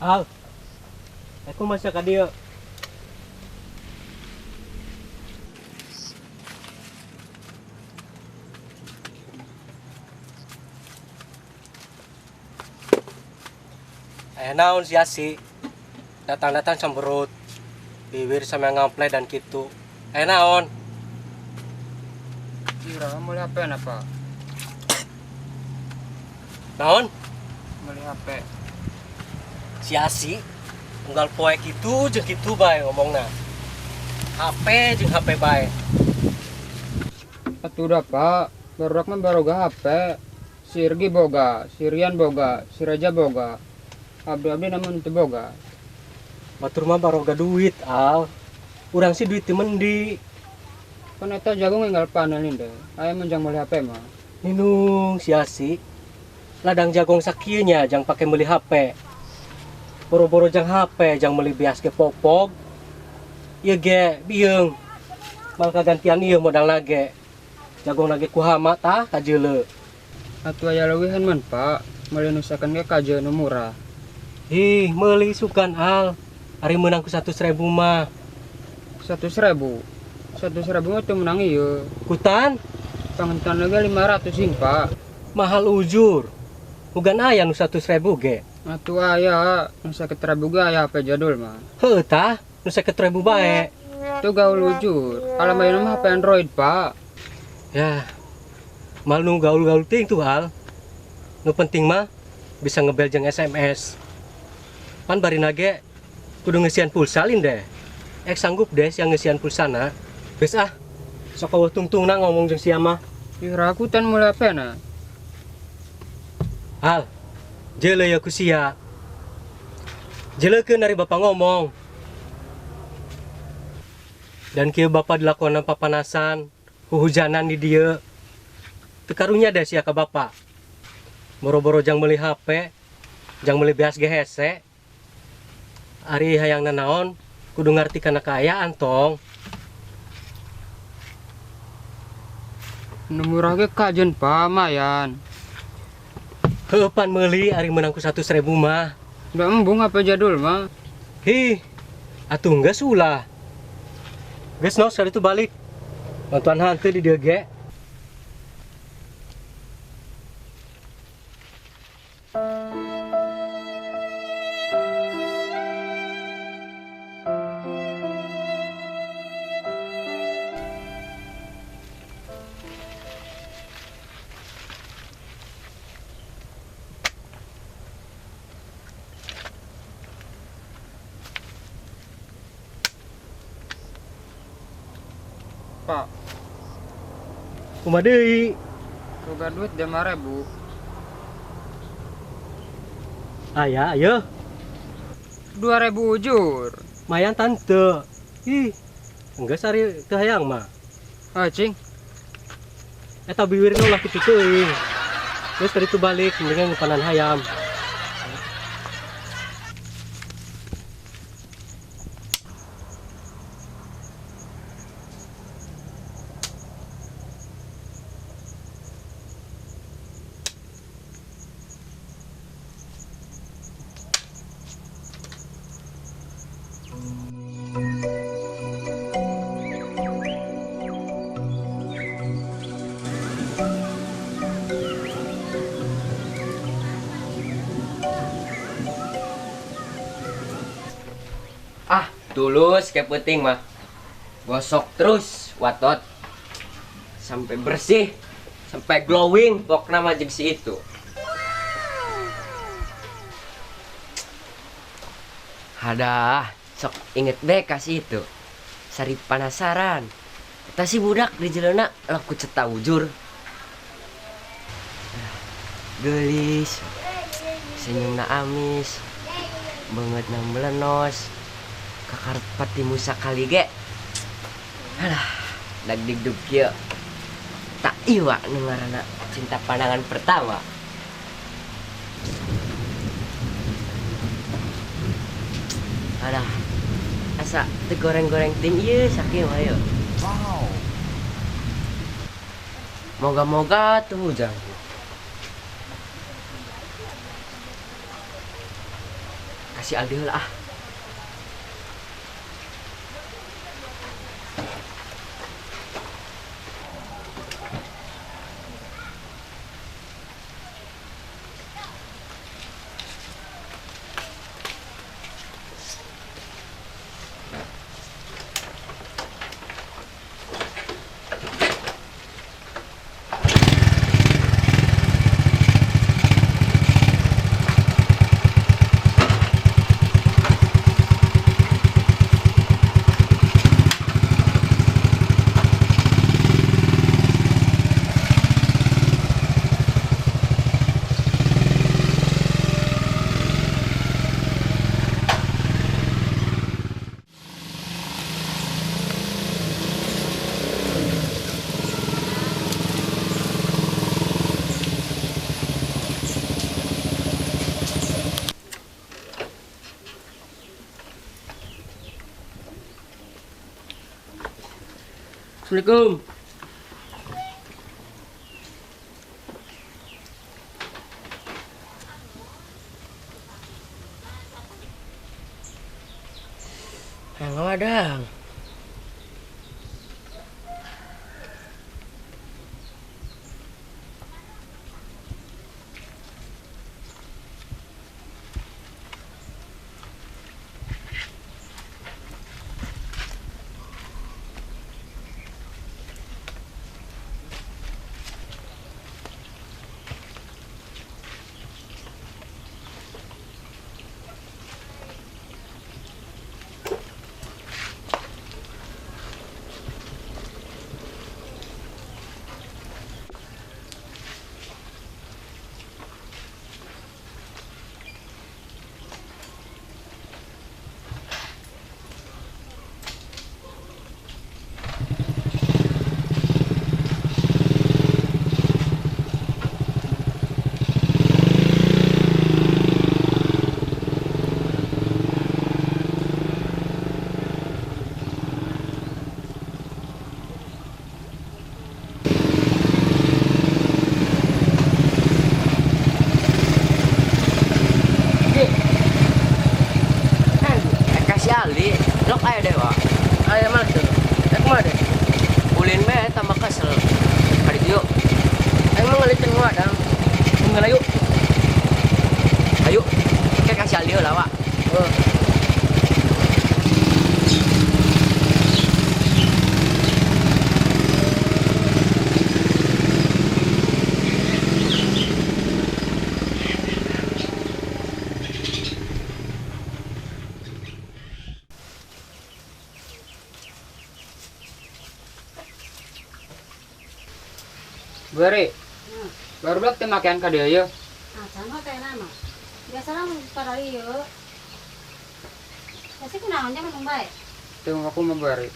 Al, aku masih ka dieu. Aya naon si Asi? Datang-datang cemberut, bibir sama ngample dan gitu. Aya naon? Kira meuli HP na, Pak. Naon? Meuli HP. Si Asi unggal poe kitu jeung kitu bae ngomongna. HP jeung HP bae. Atuh dah, Pak. Barudak mah baroga HP. Si Irgi boga, si Rian boga, si Raja boga. Abdi-abdi namun teu boga. Batur mah baroga duit, Al. Urang sih duit teu mendi. Kan eta jagung enggal panen deh. Aya menjang meuli HP mah. Ninung si Asi. Ladang jagung sakieu nya jang pake meuli HP. Boro-boro jang HP jang meuli beas ge popog. Ieu ge bieung. Mal kagantian ieu modal nage. Jagung nage ku hama tah kajeuleu. Atuh aya leuwihan man, Pak. Meuli nu sakeun ge kajeun nu murah. Ih, meuli sugan Al. Ari meunang ku 100.000 mah. 100.000. 100.000 mah teu meunang ieu. Kutan? Pangentan ge 500 sing, Pak. Mahal ujur. Ugan aya nu 100.000 ge. Atuh aya nu 50.000 ge aya HP jadul mah. Heuh tah, nu 50.000 bae. Tuh gaul ujur. Alam ayeuna mah HP Android, Pak. Ya. Mal nu gaul-gaul ting tuh Al. Nu penting mah bisa ngebel jeung SMS. Pan bari nage kudu ngeusian pulsa lin deh. Ek sanggup deh yang ngeusian pulsana. Geus ah. Sok eueuh tungtungna ngomong jeung sia mah. Ih, rakutan meuli HP na. Al, jeuleu ya ku sia. Jeuleukeun ari bapa ngomong. Dan kieu bapa dilakonan papanasan, huhujanan di dieu. Teu karunya deh sia ka bapa. Boro-boro jang meuli HP, jang meuli beas ge hese. Ari hayang nanaon kudu ngarti kana kaayaan tong. Nu murah ge kajeun Pak, mayan. Heuh pan meuli ari meunang ku 100.000 mah. Da embung HP jadul mah. Hih, atuh geus ulah. Geus nos kali itu balik. Bantuan hanteu di dieu ge. Pak. Kumaha deui? Boga duit 5.000. Aya, ayo. 2.000 ujur. Mayan tante. Ih, enggeus ari teu hayang mah. Ah, cing. Eta biwirna ulah kitu teuing. Geus tadi tu balik mendingan ngupanan hayam. Ah, tulus kayak penting mah. Gosok terus watot sampai bersih, sampai glowing pokna mah jeung si itu. Hadah, sok inget be kasih itu. Sari penasaran. Eta si budak di jeleuna laku ceta ujur. Gelis, senyumna amis, beungeutna melenos. Kakarep pati musa kali ge. Alah, dag digdug kieu. Tak iwa nu ngaranna cinta pandangan pertama. Alah, asa teu goreng-goreng ting ieu sakieu mah ieu. Wow. Moga-moga tuh hujan. Kasih Aldi heula ah. Assalamualaikum. Yang wadang. Aldi, lok aya dewa. Aya mah tuh. Ek mah deh. Ulin meh tambah kesel. Kaditu yuk. Aing mah ngelikeun wadang. Enggak yuk. Ayo. Kayak kasih Aldi heula, Wak. Heeh. Beri, baru blok temakian ka dieu yeuh. Ah, sama kayak nama. Biasana mun para ieu. Pasti kunaon nya mun bae. Teu aku mah bari.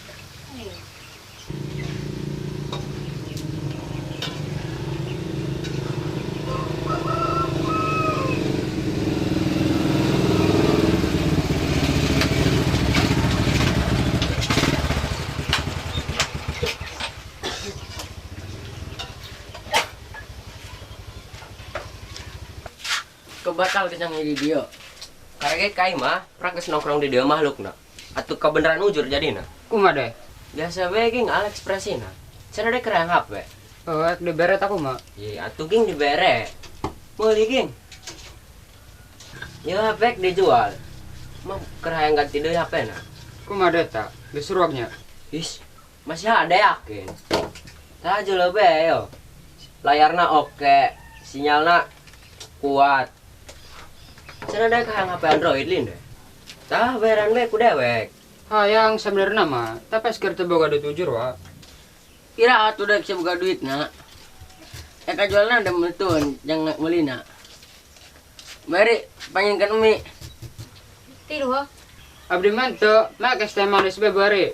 Iya. Kebatal kencang di dia. Karena kai mah praktis nongkrong di dia makhlukna. Atuh kebenaran ujur jadina. Kumaha deh? Biasa we ging al ekspresina. Cenah deh kerang HP. Oh, ek dibere aku mah. Iya, atuh ging dibere. Meuli ging. Ya HP dijual. Mah kerang ganti deui HP na. Kumaha deh ta? Geus ruaknya. Ih, masih ada yakin. Tah jual be yo. Layarna oke, sinyalna kuat. Cenah deh kahang HP Android lin deh. Tah bayaran we ku dewek. Hayang sebenarnya mah, tapi sekitar teu boga duit ujur wa. Kira atuh dek bisa boga duit na. Eka jualna ada metun jang meulina. Bari panginkan umi. Tilu ho. Abdi mah teu, mah geus teh manis be bari.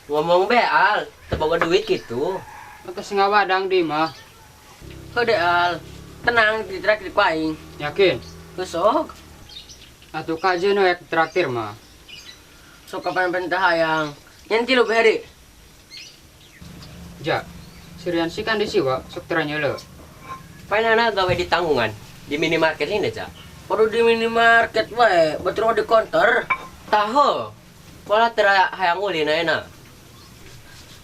Ngomong be al, teu boga duit kitu. Mah ngawadang di mah. Heuh al, tenang ditraktir ku aing. Yakin? Sok. Atuh kajeun we traktir mah. Sok kapan pentah hayang. Nyen tilu beri. Ja, Sirian sih kan di siwa, sok teranyele. Painana gawe di tanggungan, di minimarket ini ja. Perlu di minimarket wae, batur mah di konter. Tahu. Pola tera hayang ulin ayeuna.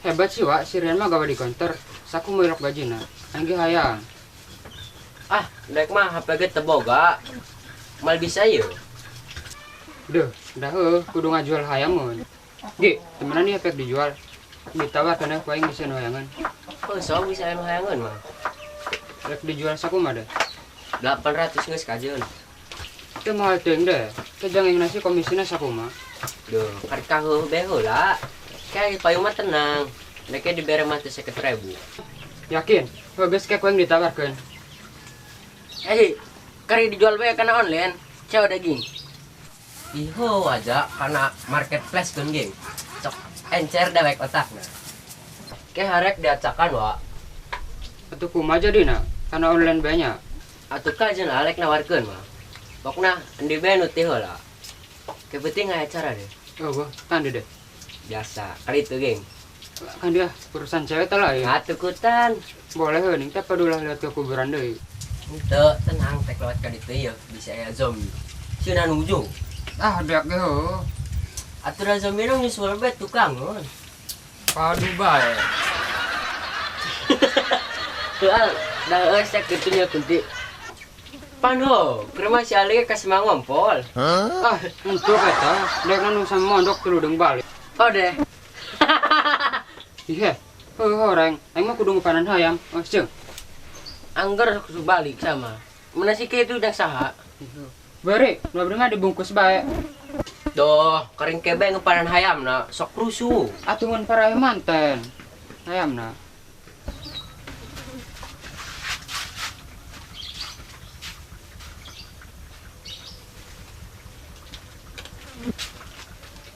Hebat sih Wak, si Rian mah gawe di konter. Saku melok gajina. Aing ge hayang. Ah, dek mah HP ge teu boga. Mal bisa ieu. Duh, dah heuh kudu ngajual hayangeun. Ge, temenan ieu HP dijual. Ditawarkeun ku aing bisa nu hayangeun. Oh, sok bisa nu hayangeun mah. Rek dijual sakumaha deh? 800 geus kajeun. Teu mahal teuing deh. Teu jang aing nasi komisina sakumaha. Duh, karek kaheuh bae heula. Kayak payung mah tenang. Mereka dibere mah teu 50.000. Yakin? Heuh geus ke ku aing ditawarkeun. Eh, kari dijual bae kana online. Cew daging. Iho aja karena marketplace kan geng. Cok encer dewek otakna. Ke harek diacakan wa. Atuh kumaha jadina? Kana online banyak. Atuh kajeun alek nawarkeun mah. Pokna endi bae nu teh heula. Ke penting aya cara deh. Oh, bah, kan deh. Biasa, kali itu geng. Kan dia urusan cewek teh lah ya. Atuh kutan. Boleh heuh ning teh padulah lihat ke kuburan deui. Henteu, tenang tek lewat ka ditu ieu bisa aya zombie. Sieuna ujung. Ah, dek ge heuh. Atuh da zombie nu nyusul bae tukangeun. Padu bae. Tuh al, dah euy sek kitu nya kunti. Pan ho, keur mah si Ali ka semang ngompol. Ah, untuk eta, dek nu sama mondok tuludeung balik. Oh deh. Iya, heuh horeng. Aing mah kudu ngupanan hayam. Oh, ceung. Angger kudu balik sama. Mana sih kitu jang saha? Beri, nu abdi mah dibungkus bae. Doh, kering kebe ngupanan hayamna, sok rusuh. Atuh mun paraeh manten. Hayamna.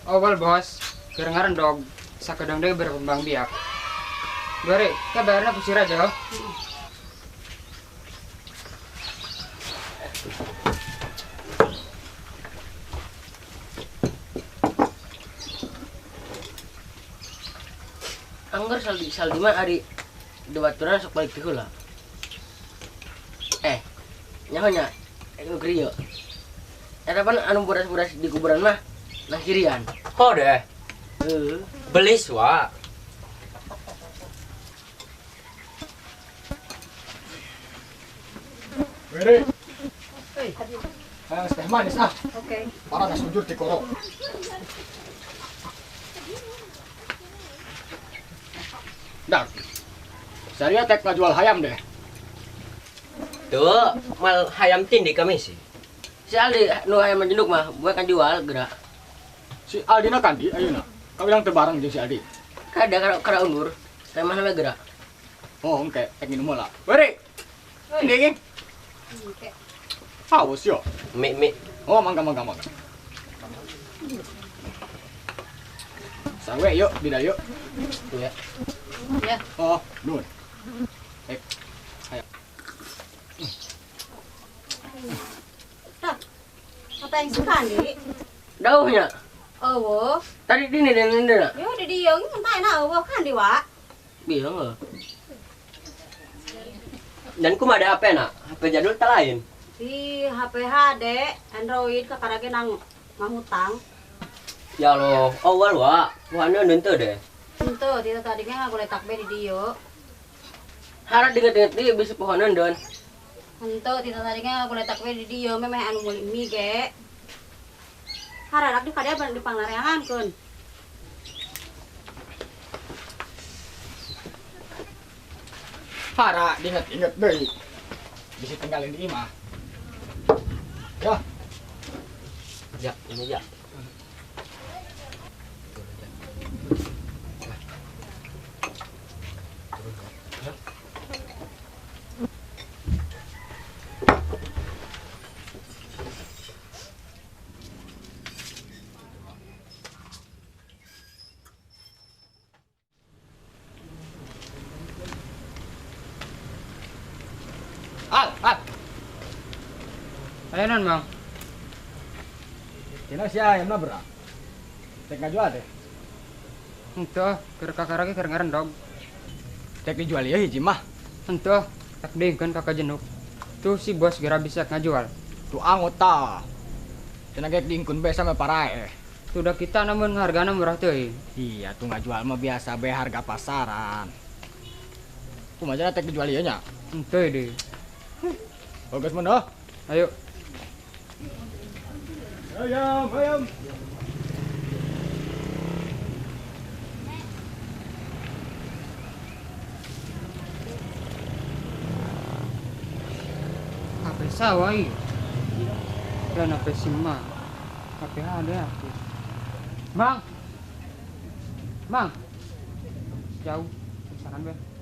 Awal bos, keur ngarendog, sakedeung deui berkembang biak. Bari, kabarna ku si Raja. Angger saldi mah ari dibaturan sok balik teh heula. Eh, nyaho nya, nu krieu. Eta pan anu bodas-bodas di kuburan mah nang kirian. Oh deh. Heeh. Belis wa. Beri. Hayang teh manis ah. Oke. Parah sujur ti korok. Dak. Saria tek ngajual hayam deh. Tuh, mal hayam tindi kami sih. Si Aldi nu hayam jenduk mah buat kan jual gerak. Si Aldina kandi ayeuna. Kawilang teu bareng jeung si Aldi. Kada kada undur. Teh mah gerak. Oh, engke tek minum heula. Beri. Ini geng. Engke. Haus yo. Mi mi. Oh, mangga mangga mangga. Sawe yuk, bida yuk. Ya. Ya. Oh, nun. Ayo. Tah. Apa yang suka nih? Dauhnya. Oh, tadi dini dan ini. Yo, di dia ini entah enak, oh, kan di wa. Bilang loh. Dan ku ada HP nak? HP jadul tak lain. Di HP HD, Android kakarage nang ngahutang. Ya loh, awal wa, warna nentu deh. Tentu, tidak tadinya aku letak be di dia. Harap dengar-dengar dia bisa pohon don. Tentu, tidak tadinya aku letak be di dia, memang anu meuli mie ge. Harap di kada di panglareangan keun. Hara diinget-inget deui. Bisa tinggalin di imah. Ya. Ya, ini ya. Al, al. Ayo non, Bang. Kena si ayamna berak. Cek ngajual deh. Henteu, keur kakarage keur ngarendog. Cek dijual ya hiji mah. Henteu, tak deungkeun ka kajenuk. Tuh si bos geura bisa ngajual. Tuh angot ta. Cenah gek diingkun be sama parae. Sudah kita namun hargana murah teuing. Iya, tuh ngajual mah biasa be harga pasaran. Kumaha cenah tek dijual ieu nya? Henteu deh. Bagus mun oh. Ayo. Ayam, ayam. HP sawah ieu. Dan HP Sima. HP ada aku. Mang. Mang. Jauh. Saran be.